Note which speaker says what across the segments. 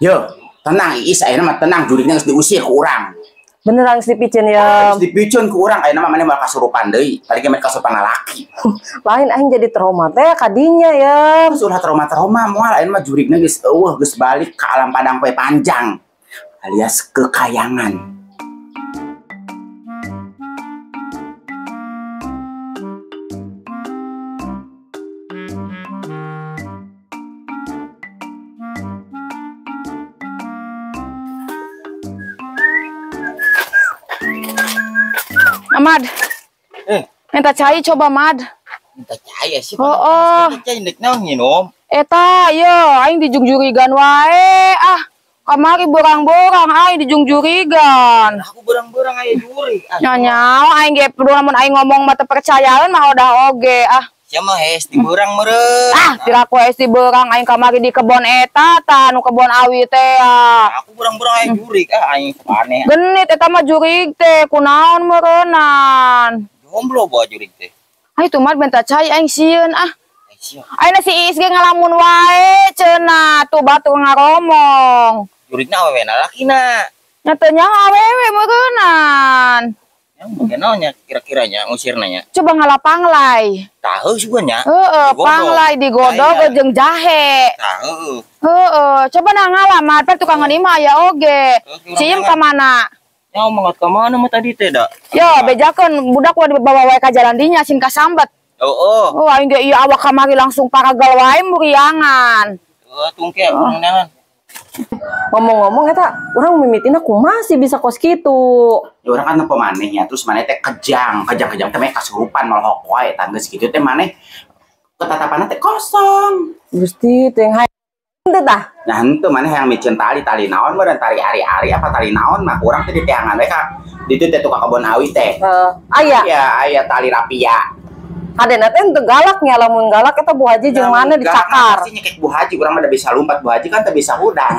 Speaker 1: Yo, tenang Iis ayeuna mah tenang jurigna geus diusir ku urang.
Speaker 2: Beneran geus dipiceun ya.
Speaker 1: Geus dipiceun ku urang ayeuna mah maneh moal kasurupan deui. Tadi ge maneh kasurupan lalaki.
Speaker 2: Lain aing jadi trauma teh kadinya ya.
Speaker 1: Geus ulah trauma-trauma moal ayeuna mah jurigna geus eueuh geus balik ka alam padang poe panjang alias kekayangan.
Speaker 3: Ahmad. Minta cai coba, Mad.
Speaker 4: Minta cai sih.
Speaker 3: Oh, oh.
Speaker 4: Minta cai ndek naon nginum?
Speaker 3: Eta, ye, aing dijungjurigan wae. Ah, kamari borang-borang aing dijungjurigan.
Speaker 4: Aku borang-borang aya jurig.
Speaker 3: Nya aing ge perlu lamun aing ngomong mah teu percayaeun mah udah oge ah.
Speaker 4: Sia mah hees di beurang meureun.
Speaker 3: Ah, piraku hees di beurang aing kamari di kebon eta tah nu kebon awi teh ah.
Speaker 4: Aku beurang-beurang aing jurig ah aing aneh.
Speaker 3: Genit eta mah jurig teh kunaon meureunnan.
Speaker 4: Jomblo bawa jurig teh.
Speaker 3: Ah itu mah benta cai aing sieun ah. Ayeuna si Iis ge ngalamun wae cenah tuh batur ngaromong.
Speaker 4: Jurigna awewe na lakina.
Speaker 3: Nya teu nyaho awewe meureunnan.
Speaker 4: Yang naonnya kira-kiranya ngusirna nya.
Speaker 3: Coba ngalah panglai.
Speaker 4: Tahu sih gua nya.
Speaker 3: Heeh, panglai digodog jeung jahe.
Speaker 4: Tahu.
Speaker 3: Heeh, coba nah ngalah mah per tukang imah aya oge. Ciem ka mana?
Speaker 4: Ya mangat ka mana mah tadi teh da?
Speaker 3: Yo, bejakeun budak wa dibawa wae ka jalan dinya sing kasambat.
Speaker 4: Heeh.
Speaker 3: Oh, aing ge ieu awak kamari langsung paragal wae muriangan.
Speaker 4: Heeh, tungke urang neangan.
Speaker 2: Ngomong-ngomong eta urang mimitina kumaha sih bisa kos kitu?
Speaker 1: Ya urang kan nempo maneh nya terus maneh teh kejang, kejang-kejang teh maneh kasurupan molhok wae tah geus kitu teh maneh ketatapanna teh kosong.
Speaker 2: Gusti teh hayang teh tah.
Speaker 1: Nah henteu maneh hayang miceun tali, tali naon meureun tali ari-ari apa tali naon mah urang teh diteangan we ka ditu teh tukang kebon awi teh.
Speaker 2: Heeh, aya.
Speaker 1: Aya, aya tali rapia.
Speaker 2: Hadena teh teu galak nya lamun galak eta Bu Haji jeung mana dicakar.
Speaker 1: Pasti nyekek Bu Haji urang mah da bisa lumpat Bu Haji kan teu bisa hudang.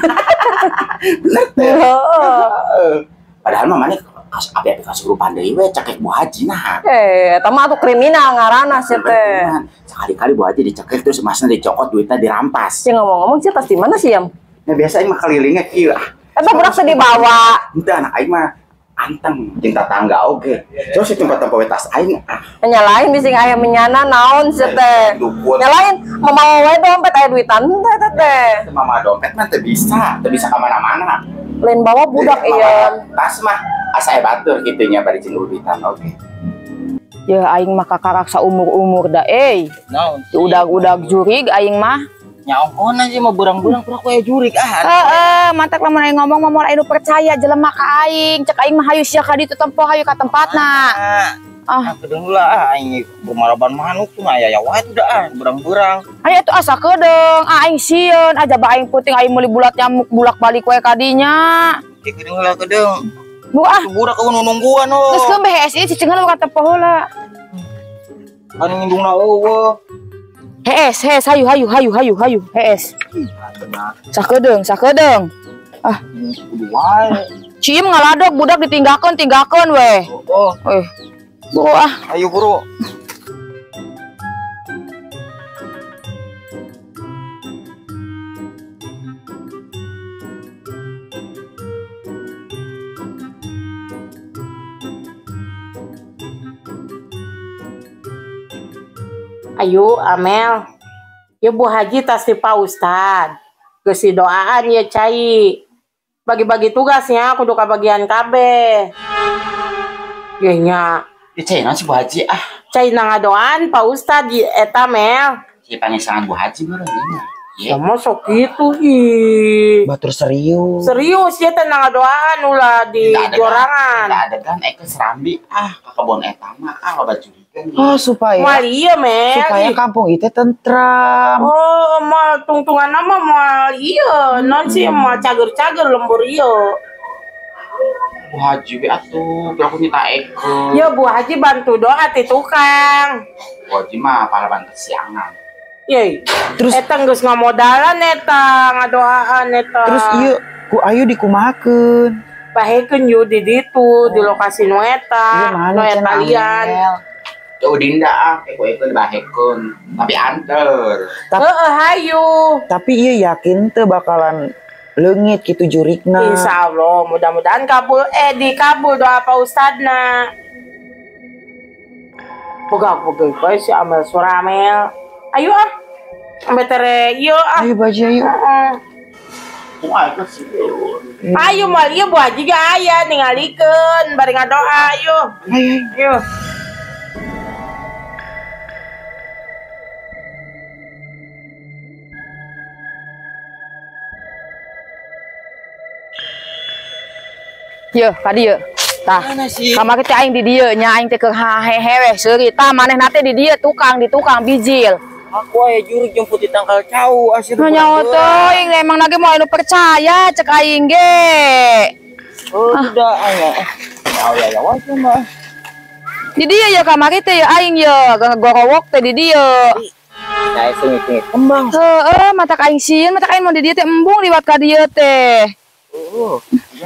Speaker 1: Bener teh.
Speaker 2: Heeh.
Speaker 1: Padahal mah maneh api-api kasurupan deui we cekek Bu Haji nah.
Speaker 2: Eta mah atuh kriminal ngaranna sia teh.
Speaker 1: Sekali-kali Bu Haji dicekek terus emasna dicokot duitna dirampas.
Speaker 2: Sia ngomong-ngomong sia tas di mana sih, Yam?
Speaker 1: Nya biasa aing mah kelilingnya kieu ah.
Speaker 2: Eta budak teh dibawa.
Speaker 1: Henteu anak aing mah anteng jeung tatangga oge. Terus si tempat-tempat we tas aing ah.
Speaker 2: Nyalain bising aya menyana naon sia teh. Nyalain mamawa we dompet aya duitan teh eta teh.
Speaker 1: Mama dompet mah teu bisa ka mana-mana.
Speaker 2: Lain bawa budak iya.
Speaker 1: Tas mah asa aya batur kitu nya bari jeung duitan oge.
Speaker 3: Ya aing mah kakarak saumur-umur da euy.
Speaker 4: Naon?
Speaker 3: Udag-udag jurig aing mah.
Speaker 4: Nyaongkona sih mah berang-berang pura aya jurig ah.
Speaker 3: Heeh, mantak lamun aing ngomong mah moal anu percaya jelema ka aing. Cek aing mah hayu sia ka ditu tempo hayu ka tempatna.
Speaker 4: Ah, kedeung heula ah aing bermaraban manuk tuh aya ya wae tuh ah berang-berang.
Speaker 3: Aya tuh asa kedeung, ah aing sieun aja ba aing puting aing meuli bulat nyamuk bulak-balik wae ka dinya.
Speaker 4: Kedeung heula kedeung.
Speaker 3: Bu ah,
Speaker 4: budak eueuh nungguan oh.
Speaker 3: Geus keun BHSI cicengan ka tempo heula.
Speaker 4: Kan ngindungna eueuh.
Speaker 3: Hees, hees, hayu, hayu, hayu, hayu, hayu, hees. Sakedeung, sakedeung. Ah,
Speaker 4: kudu wae.
Speaker 3: Ciem ngaladog budak ditinggalkeun, tinggalkeun weh.
Speaker 4: Oh.
Speaker 3: Eh. Buru ah.
Speaker 4: Ayo buru.
Speaker 5: Ayo Amel, ya Bu Haji tas di Pak Ustad, geus doaan ya cai, bagi-bagi tugasnya kudu kabagian kabeh. Ya nya.
Speaker 1: Ya cai naon si Bu Haji ah?
Speaker 5: Cai ngadoan Pak Ustad eta Mel.
Speaker 1: Si pangesangan Bu Haji meureun nya.
Speaker 5: Sama sok kitu ih.
Speaker 6: Batur serius.
Speaker 5: Serius ya teh ngadoaan ulah di jorangan.
Speaker 1: Enggak ada kan eke serambi ah ka kebon eta mah ah loba jurig.
Speaker 6: Oh, supaya
Speaker 5: moal ieu Mel.
Speaker 6: Supaya kampung itu tentram.
Speaker 5: Oh, moal tungtungan mah moal ieu, non sih moal cager-cager lembur ieu.
Speaker 1: Bu Haji we atuh, piraku nyita eke.
Speaker 5: Ya Bu Haji bantu doa ti tukang.
Speaker 1: Bu Haji mah palaban kesiangan.
Speaker 5: Ye.
Speaker 6: Terus
Speaker 5: eta geus ngamodalan eta, ngadoaan eta.
Speaker 6: Terus ieu ku ayu dikumahakeun?
Speaker 5: Bahekeun yu di ditu, di lokasi nu eta, nu eta lian.
Speaker 1: Tuh Dinda ah, eko-eko dibahekeun, tapi anter.
Speaker 5: Heeh, hayu.
Speaker 6: Tapi ieu yakin teu bakalan Leungit kitu jurigna.
Speaker 5: Insyaallah mudah-mudahan kabul dikabul doa Pak Ustadna. Pegag-pegag bae si Amel Suramel. Ayo ah. Ambe tere ieu ah.
Speaker 6: Ayo Bu Haji ayo.
Speaker 5: Heeh. Ayo moal ieu Bu Haji ge aya ningalikeun bari ngadoa ayo.
Speaker 6: Ayo.
Speaker 5: Ayo.
Speaker 3: Yeuh, ka dieu. Tah. Kamari teh aing di dieu nya aing teh keur hahehe we seuri. Tah manehna teh di dieu tukang di tukang bijil.
Speaker 4: Aku aya jurig jemput di tangkal cau asir.
Speaker 3: Nyaho teuing emang lagi mau anu percaya cek aing ge.
Speaker 4: Oh, sudah aing. Ya ya wae mah.
Speaker 3: Di dieu ya kamari teh ya aing ye gorowok teh di dieu.
Speaker 4: Saya sengit-sengit kembang.
Speaker 3: Heeh, matak aing sieun, matak aing mun di dieu teh embung liwat ka dieu teh.
Speaker 4: Oh.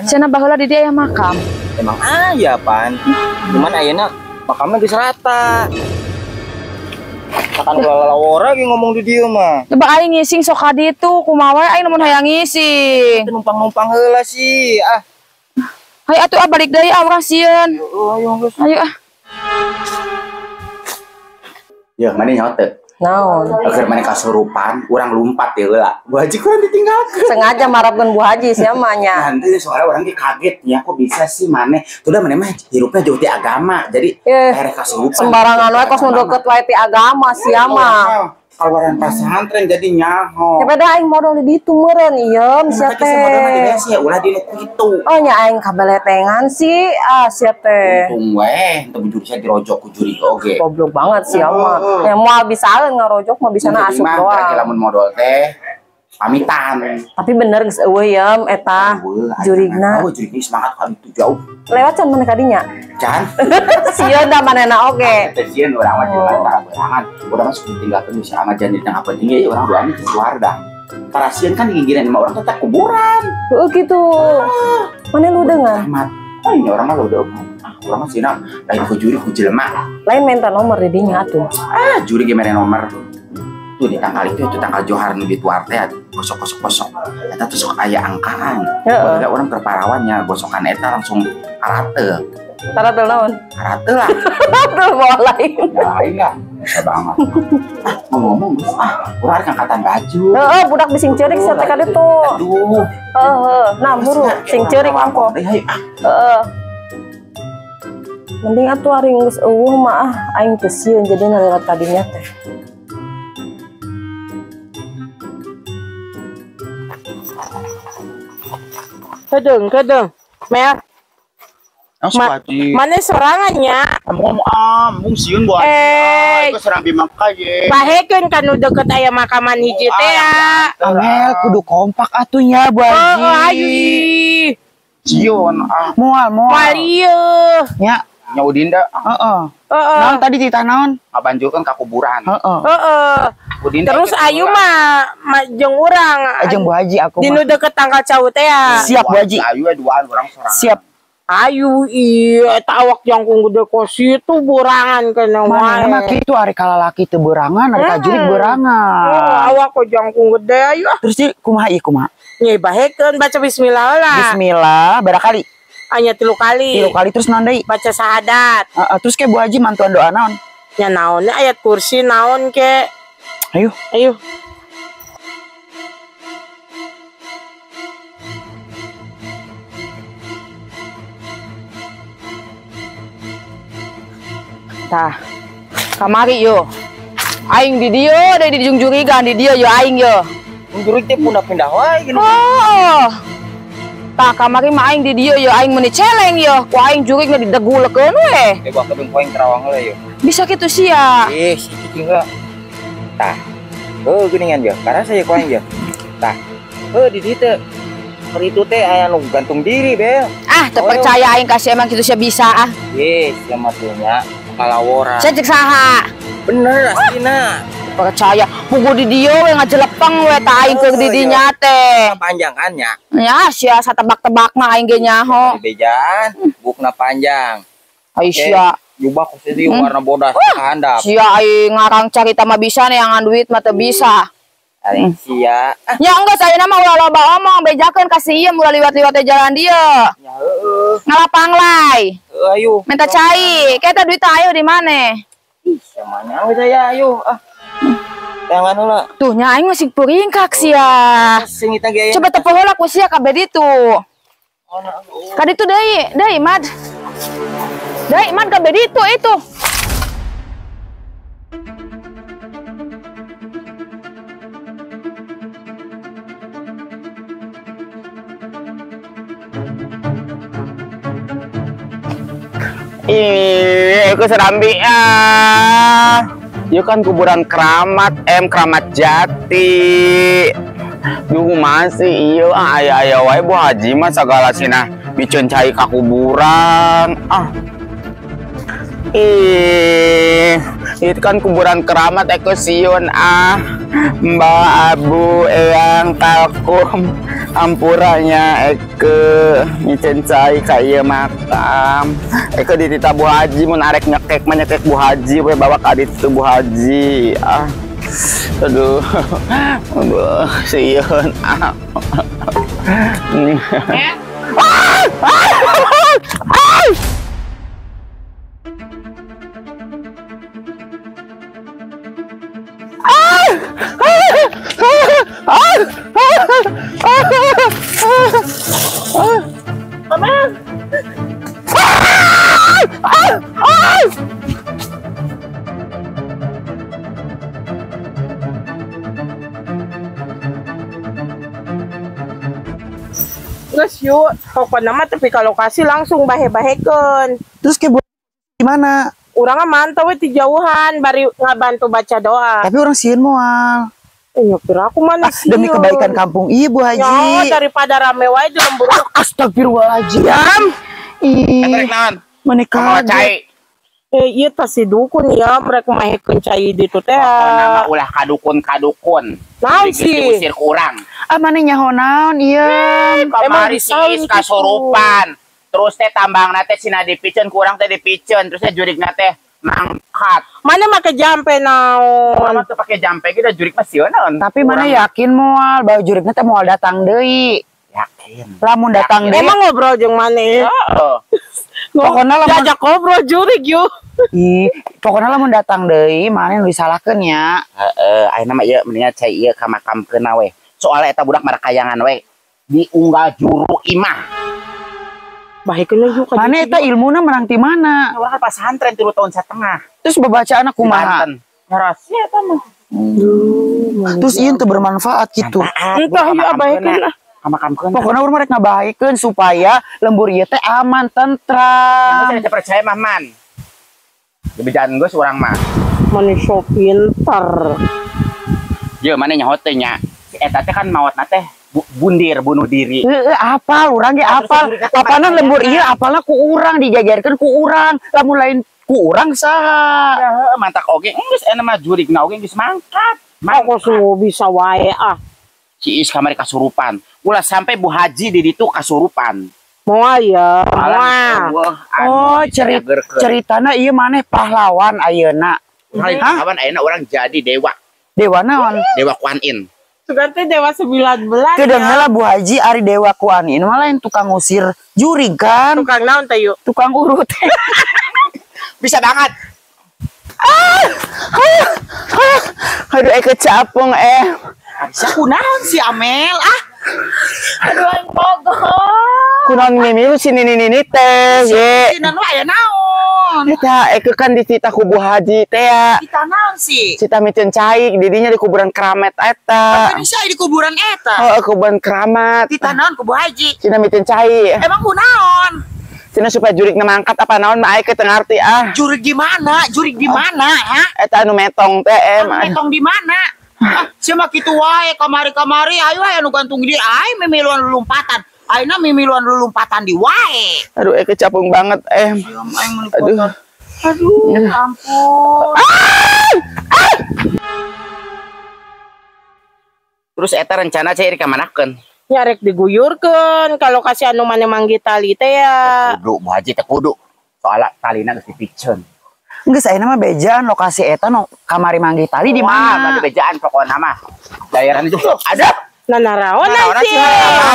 Speaker 3: Cenah baheula di dieu aya makam.
Speaker 4: Emang aya pan. Cuman ayeuna makamna geus rata. Makan lalawora ge ngomong di dieu mah.
Speaker 3: Coba aing ngising sok ka ditu kumaha wae aing lamun hayang ngising.
Speaker 4: Numpang-numpang heula sih ah.
Speaker 3: Hayu atuh ah balik deui ah urang sieun.
Speaker 4: Heeh, ayo geus.
Speaker 3: Ayo ah.
Speaker 1: Ya, maneh nyaho teu?
Speaker 2: Naon?
Speaker 1: Akhir maneh kasurupan, urang lumpat ya heula. Bu Haji kurang ditinggalkeun.
Speaker 2: Sengaja marapkeun Bu Haji sia mah nya.
Speaker 1: Nanti soalnya orang ge kaget ya, kok bisa sih maneh. Tuh dah maneh mah hirupna jauh ti agama. Jadi erek kasurupan.
Speaker 2: Sembarangan wae kos nu deket wae ti agama sia mah.
Speaker 1: Kaluaran pasantren jadi nyaho.
Speaker 2: Ya beda aing modal di ditu meureun ieum sia
Speaker 1: Mata kisah modal mah di
Speaker 2: teh.
Speaker 1: desa ya, ulah di nu kitu.
Speaker 2: Oh nya aing kabeletengan sih ah sia teh.
Speaker 1: Untung weh, teu bujur sia dirojok ku jurig oge.
Speaker 2: Goblok banget sih mah. Ya moal bisaeun ngarojok mah bisana asup
Speaker 1: Mah,
Speaker 2: doang.
Speaker 1: lamun modal teh pamitan.
Speaker 2: Tapi bener geus eueuh yeum eta jurigna.
Speaker 1: Oh, jurigna semangat kali itu jauh.
Speaker 2: Lewat can maneh kadinya?
Speaker 1: Can.
Speaker 2: Sieun da manehna oge.
Speaker 1: Teh sieun urang mah jelema tara berangan. Urang mah sok ditinggalkeun si Ahmad Jani tengah penting ye urang doanya di luar dah. Tara sieun kan di ginggiran imah urang tetap kuburan.
Speaker 2: Heeh kitu. Maneh ludeungan?
Speaker 1: Ahmad. Oh, ini orang mah ludeung. Ah, urang mah sieuna lain ku jurig ku jelema.
Speaker 2: Lain minta nomor di dinya atuh.
Speaker 1: Ah, jurig ge mere nomor. Tuh di tanggal itu tanggal Johar nu di tuar teh gosok-gosok-gosok. Eta tuh sok aya angkaan.
Speaker 2: Heeh.
Speaker 1: Orang keur parawannya gosokan eta langsung arate.
Speaker 2: Arate naon?
Speaker 1: Arate lah.
Speaker 2: Tuh bawa lain.
Speaker 1: Lain lah. Bisa banget. Ah, ngomong-ngomong geus ah, urang arek angkatan baju.
Speaker 2: Heeh, budak bising ceurik sia teh ka ditu.
Speaker 1: Aduh.
Speaker 2: Heeh, nah buru sing ceurik ongko. Heeh. Mending atuh ari geus eueuh mah ah aing teu sieun jadi lewat tadinya teh.
Speaker 5: Kedeng, kedeng. Mel. Mana sorangannya?
Speaker 4: Ambung sieun Bu Haji.
Speaker 5: Eh,
Speaker 4: serang bimang kaye.
Speaker 5: Bahekeun kan nu deket aya makaman hiji teh ya.
Speaker 6: Amel kudu kompak atuh nya Bu Haji.
Speaker 5: Oh, ayo ih.
Speaker 4: Sieun ah.
Speaker 6: Moal moal.
Speaker 5: Moal ieu.
Speaker 6: Nya.
Speaker 1: Nya Udinda.
Speaker 6: Heeh.
Speaker 5: Heeh.
Speaker 6: Naon tadi titah naon?
Speaker 1: Ngabanjurkeun ka kuburan.
Speaker 6: Heeh.
Speaker 5: Heeh. Terus ayu mah jeung urang.
Speaker 6: Jeung Bu Haji aku mah.
Speaker 5: Di nu deket tangkal cau teh ya.
Speaker 6: Siap Bu Haji.
Speaker 1: Ayu duaan urang sorangan.
Speaker 6: Siap.
Speaker 5: Ayu iya eta awak jangkung gede kos itu burangan kena wae.
Speaker 6: Manehna mah kitu ari kalalaki teu beurangan, ari ka jurig beurangan.
Speaker 5: Oh, awak kok jangkung gede ayu ah.
Speaker 6: Terus di kumaha ieu kumaha?
Speaker 5: Nya bahekeun baca bismillah lah.
Speaker 6: Bismillah berapa kali?
Speaker 5: Hanya 3 kali.
Speaker 6: 3 kali terus naon deui?
Speaker 5: Baca syahadat.
Speaker 6: Heeh, terus ke Bu Haji mantuan doa naon?
Speaker 5: Nya naonnya ayat kursi naon ke?
Speaker 6: Ayo.
Speaker 5: Ayo.
Speaker 3: Tah. Kamari yo. Aing di dieu deui di jungjurigan di dieu yo aing yo.
Speaker 4: Jurig teh pindah-pindah wae gini.
Speaker 3: Oh. Tah kamari mah aing di dieu yo aing meuni celeng yo. Ku aing jurigna didegulekeun we.
Speaker 4: Eh buah kedung poing terawang heula yo.
Speaker 3: Bisa kitu sia.
Speaker 4: Ih, si cicing heula. Tah. Heuh geuningan yo. Karasa ye ku aing yo. Tah. Heuh di dieu teh. Keur itu teh aya nu gantung diri, Bel.
Speaker 3: Ah, teu percaya aing ka sia emang kitu sia bisa ah.
Speaker 4: Ih, sia mah teh nya kalawora.
Speaker 3: Sia cek saha?
Speaker 4: Bener aslina.
Speaker 3: Percaya pugu di dieu we ngajelepeng we ta aing keur di dinya teh.
Speaker 4: Panjang kan nya?
Speaker 3: Ya sia satebak-tebakna aing ge nyaho.
Speaker 4: Bejaan, bukna panjang.
Speaker 3: Ai sia.
Speaker 4: Jubah kos itu warna bodas handap.
Speaker 3: Sia aing ngarang carita mah bisa neangan duit mah teu bisa.
Speaker 4: Sia.
Speaker 3: Ya enggak saya mah ulah loba omong bejakeun ka si ieu ulah liwat-liwat teh jalan dieu.
Speaker 4: Ya heueuh.
Speaker 3: Ngalapanglay.
Speaker 4: Heueuh ayo.
Speaker 3: Minta cai. Kita duit ayo di mana?
Speaker 4: Ih, samanya we saya ayo ah. Tangan heula.
Speaker 3: Tuh nya aing masih peringkak sia. Coba tepo heula ku sia kabeh ditu. Ka ditu deui, deui Mad. Deui Mad kabeh ditu itu.
Speaker 1: Ih, aku serambi ah. Ieu kan kuburan keramat, keramat Jati. Duh masih ieu ah aya-aya wae Bu Haji mah sagala cenah miceun cai ka kuburan. Ah. Ih, itu kan kuburan keramat eko sieun ah. Mbak Abu Eyang Kalkum ampuranya eke miceun cai ka ieu makam. Eke dititah Bu Haji mun arek nyekek mah nyekek Bu Haji we bawa ka ditu Bu Haji. Ah. Aduh. Aduh, sieun ah. Ah!
Speaker 5: Geus yuk, pokoknya mah tapi kalau kasih langsung bahe-bahekeun.
Speaker 6: Terus ke gimana?
Speaker 5: Urang mah mantau we ti jauhan bari ngabantu baca doa.
Speaker 6: Tapi urang sieun moal.
Speaker 5: Nyopir aku mana sieun.
Speaker 6: Demi kebaikan kampung ieu Bu Haji.
Speaker 5: Ya, daripada rame wae di lembur.
Speaker 6: Astagfirullahaladzim. Ih.
Speaker 1: Rek naon?
Speaker 6: Menikah.
Speaker 1: Cai.
Speaker 5: Ieu tah si dukun ya, mereka mahekeun cai ditu teh.
Speaker 1: Pokona mah ulah kadukun-kadukun.
Speaker 5: Naon sih?
Speaker 1: Diusir ku urang.
Speaker 6: Ah mana nyaho naon ieu?
Speaker 1: Kamari si Is kasurupan. Terus teh tambangna teh sina dipiceun ku urang teh dipiceun, terus teh jurigna teh mangkat.
Speaker 5: Mana make jampe naon?
Speaker 1: Mana tuh pake jampe ge da jurig mah sieun naon.
Speaker 6: Tapi mana yakin moal bahwa jurigna teh moal datang deui.
Speaker 1: Yakin.
Speaker 6: Lamun datang deui.
Speaker 5: Emang ngobrol jeung maneh?
Speaker 1: Heeh.
Speaker 6: Pokona lamun
Speaker 5: diajak ngobrol jurig yuk.
Speaker 6: Ih, pokona lamun datang deui maneh nu disalahkeun nya.
Speaker 1: Heeh, ayeuna mah ieu mendingan cai ieu ka makamkeunna we. Soalnya eta budak marakayangan we diunggal juru imah.
Speaker 5: Bahekeun yuk ka.
Speaker 6: Maneh eta ilmuna menang ti mana?
Speaker 1: Urang kan pasantren 3,5 tahun.
Speaker 6: Terus babacaanna kumaha?
Speaker 1: Ngarasnya eta mah.
Speaker 6: Terus ieu teu bermanfaat gitu.
Speaker 5: Entah ieu bahekeun ah.
Speaker 1: Makamkeun.
Speaker 6: Pokoknya urang rek ngabahekeun supaya lembur ieu teh aman tentram.
Speaker 1: Saya percaya mah man. Dibejaan geus urang mah.
Speaker 5: Manusia pintar.
Speaker 1: Ye maneh nyaho teh nya. Si eta teh kan maotna teh bundir bunuh diri.
Speaker 6: Heeh, apal urang ge apal. Papanan lembur ieu apalna ku urang dijajarkeun ku urang. Lamun lain ku urang saha?
Speaker 1: Ya heueuh mantak oge geus eta mah jurigna oge geus mangkat.
Speaker 5: Mangkat bisa wae ah.
Speaker 1: Si Is kamari kasurupan. Ulah sampai Bu Haji di ditu kasurupan.
Speaker 5: Moal ya, moal.
Speaker 6: Oh, ceritana ieu maneh pahlawan ayeuna.
Speaker 1: Pahlawan ayeuna orang jadi dewa.
Speaker 6: Dewa naon?
Speaker 1: Dewa Kuan Yin.
Speaker 5: Sugan teh Dewa 19.
Speaker 6: Teu deungeun lah Bu Haji ari Dewa Kuan Yin mah lain tukang ngusir jurig kan.
Speaker 5: Tukang naon teh yuk?
Speaker 6: Tukang urut.
Speaker 1: Bisa banget.
Speaker 6: Aduh kecapung
Speaker 1: Bisa kunaon si Amel ah.
Speaker 3: Aduh aing bogoh.
Speaker 6: Kunaon mimilu si nini-nini teh ye.
Speaker 1: Si nanu aya naon?
Speaker 6: Eta eke kan dititah ku Bu Haji teh ya.
Speaker 1: Dititah naon sih?
Speaker 6: Cita miceun cai didinya di kuburan keramat eta.
Speaker 1: Tapi bisa di kuburan eta.
Speaker 6: Heeh, kuburan keramat.
Speaker 1: Dititah naon ku Bu Haji?
Speaker 6: Cina miceun cai.
Speaker 1: Emang kunaon?
Speaker 6: Cina supaya jurigna mangkat apa naon mah aing teu ngarti ah.
Speaker 1: Jurig di mana? Jurig di mana, ha?
Speaker 6: Eta anu metong teh em.
Speaker 1: Metong di mana? Ah, sia mah kitu wae kamari-kamari ayo aya nu gantung diri aing mimiluan lulumpatan. Ayeuna mimiluan lulumpatan di wae.
Speaker 6: Aduh kecapung banget Aduh.
Speaker 1: Aduh, ampun. Terus eta rencana cai ka manakeun?
Speaker 5: Nya rek diguyurkeun kalau kasih anu mane manggi tali teh ya.
Speaker 1: Kudu Bu Haji teh kudu. Soalna talina geus dipiceun.
Speaker 6: Geus ayeuna mah bejaan lokasi eta nu kamari manggih tali di mana?
Speaker 1: Wah, bejaan pokokna mah. Daerah itu ada.
Speaker 5: Nah, naraonan sih.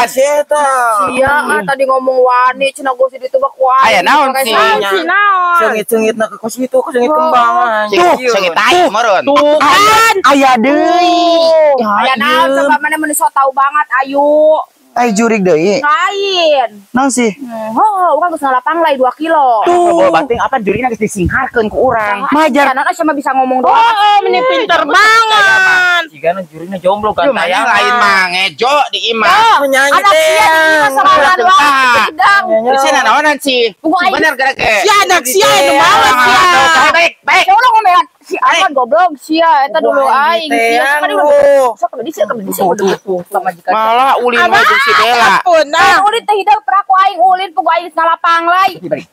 Speaker 4: Si eta.
Speaker 3: Sia tadi ngomong wani cenah gua si ditu mah ku aing.
Speaker 1: Aya naon sih?
Speaker 5: Si naon?
Speaker 4: Seungit-seungitna ke kos itu, seungit kembang.
Speaker 1: Tuh, seungit tai meureun.
Speaker 6: Tuh kan aya deui.
Speaker 3: Aya naon coba mana mun so tau banget ayu.
Speaker 6: Ai jurig deui.
Speaker 3: Lain.
Speaker 6: Naon sih?
Speaker 3: Heuh, urang geus ngalapang lai 2 kilo.
Speaker 1: Tuh, bating apa jurigna geus disingharkeun ku urang.
Speaker 6: Majar
Speaker 3: anak sama bisa ngomong doang.
Speaker 5: Oh, meni pinter banget.
Speaker 4: Jigana jurigna jomblo kan
Speaker 1: tayang lain mah ngejo di imah.
Speaker 4: Menyanyi
Speaker 3: anak
Speaker 4: teh.
Speaker 3: sia di imah sorangan wae hidang.
Speaker 1: Sia naonan sih? Bener gara ge.
Speaker 5: Sia anak sia nu malas sia.
Speaker 1: Baik, baik.
Speaker 3: Ya ulah ngomean si Aman goblok sia eta dulu aing sia kan sok di sia di sia pamajikan.
Speaker 1: Malah ulin wae jeung si Bella.
Speaker 3: Nah, ulin teh hidang peraku aing ulin pugu aing ngalapang lai.
Speaker 1: Balik.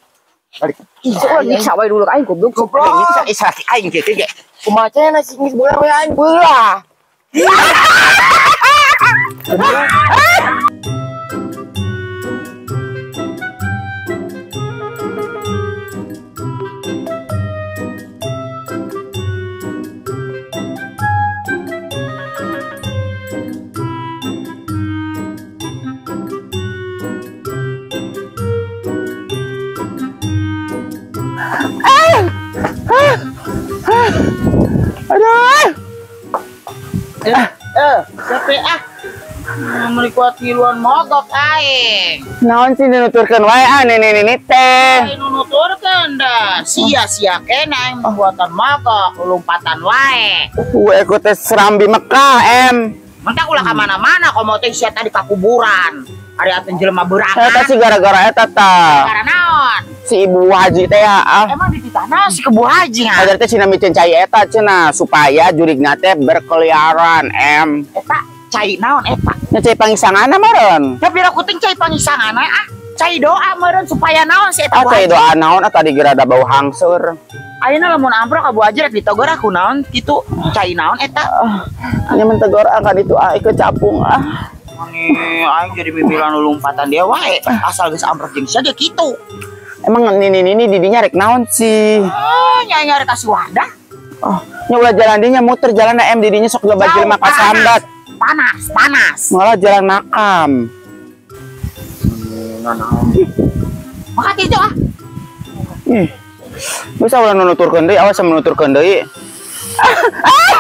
Speaker 1: Balik.
Speaker 3: Ih, ulah nyiksa wae dulu aing goblok.
Speaker 1: Goblok. Nyiksa salaki aing kieu ge.
Speaker 4: Kumaha cenah sih geus beula we aing beula.
Speaker 1: Aduh.
Speaker 5: Capek ah. Menikmati tiluan mogok aing.
Speaker 1: Naon sih nuturkeun wae ah nenek-nenek teh.
Speaker 5: Aing nuturkeun dah. Sia-sia kena aing pembuatan mogok, lompatan wae.
Speaker 1: Ku teh serambi Mekah em.
Speaker 5: Mentak ulah ka mana-mana komo teh sia tadi ka kuburan. Ari atuh jelema beurang.
Speaker 1: Eta sih gara-gara eta tah.
Speaker 5: Gara naon?
Speaker 1: Si ibu haji teh ah.
Speaker 5: Emang dititahna si kebu haji ha.
Speaker 1: Agar teh cenah miceun cai eta cenah supaya jurigna teh berkeliaran em.
Speaker 5: Eta cai naon eta?
Speaker 1: Nya cai pangisanganna meureun.
Speaker 5: Ya pira kuting cai pangisanganna ah. Cai doa meureun supaya naon si eta.
Speaker 1: Ah cai doa naon ah tadi geura ada bau hangseur.
Speaker 5: Ayeuna lamun amprok ka Bu Haji rek ditogor aku naon kitu cai naon eta.
Speaker 1: Nya mun tegor ah ka ditu ah ikut capung ah.
Speaker 5: Mani aing jadi mimilan lompatan dia wae asal geus amprok jeung sia ge kitu.
Speaker 1: Emang nini-nini didinya rek naon sih?
Speaker 5: Oh, nyai rek kasih wadah.
Speaker 1: Oh, nya ulah jalan dinya muter jalan em didinya sok loba jelema kasambat.
Speaker 5: Panas, panas.
Speaker 1: Malah jalan makam.
Speaker 5: Maka itu ah.
Speaker 1: Ih. Bisa ulah nuturkeun deui, awas menuturkeun deui. Ah!